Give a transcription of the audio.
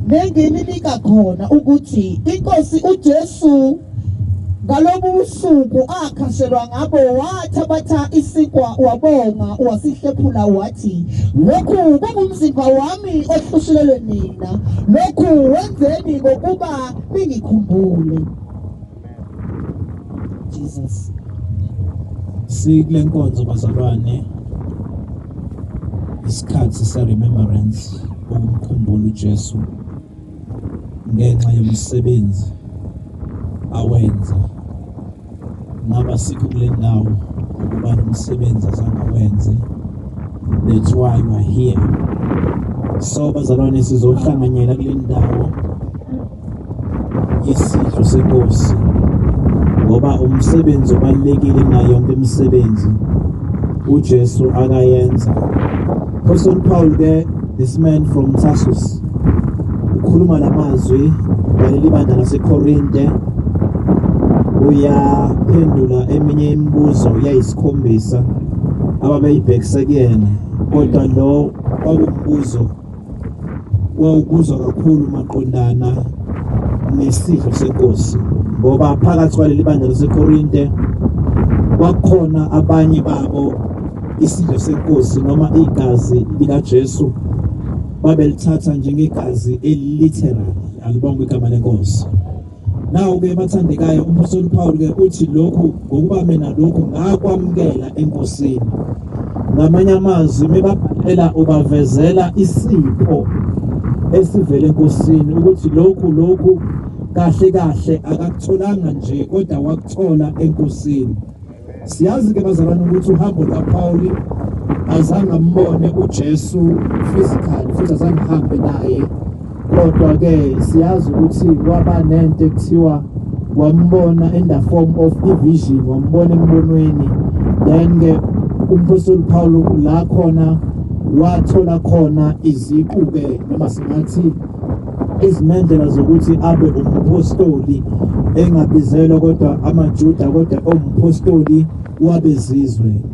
Nengininika khona ukuthi inkosi uJesu ngalobu busuku akhashelwa ngabo wathabatha isinkwa wabonga wasihlephula wathi, lokhu kungumzimba wami ohlushulelwe nina, lokhu wenzeni ngokuba ningikhumbule. Jesus. Sikule nkonzo bazalwane, isikhathi se remembrance, ukumkhumbula uJesu ngenxa yomsebenzi awenza. Ngaba sikho kule ndawo ukuba nomsebenzi azangawenze. That's why we are here. So bazalwane, sizohlanganyela kule ndawo yesidlo senkosi, ngoba umsebenzi obalulekile nayo yonke imisebenzi uJesu akayenza. Apostle Paul ke, this man from Tarsus, ukhuluma lamazwi waleli bandla laseKorinte, uyaphendula eminye imibuzo yayisikhombisa ababeyibhekise kuyena, kodwa lo kwakumbuzo wawubuzwa kakhulu maqondana nesidlo senkosi, ngoba phakathi kwaleli bandla laseKorinte kwakukhona abanye babo isidlo senkosi noma igazi likaJesu babelithatha njengegazi eliliteral. Alibongwe igama lenkosi. Nawo ke bathandekayo, uMphostoli Paul ke uthi lokhu ngokuba mina lokhu ngakwamukela enkosini. Ngamanye amazwi mebabhalela ubavezela isipho esivele enkosini, ukuthi lokhu kahle kahle akakutholanga nje kodwa wakuthola enkosini. Siyazi ke bazalwane ukuthi uhambo lukaPaul azange ambone uJesu physically, futhi azange ahambe naye, kodwa ke siyazi ukuthi waba nento ekuthiwa wambona in the form of a vision, wambona embonweni. Then ke uMphostoli Paul la khona wathola khona iziqu ke, noma singathi izimendlela zokuthi abe umpostoli engabizelwa kodwa amaJuda, kodwa umpostoli wabezizwe.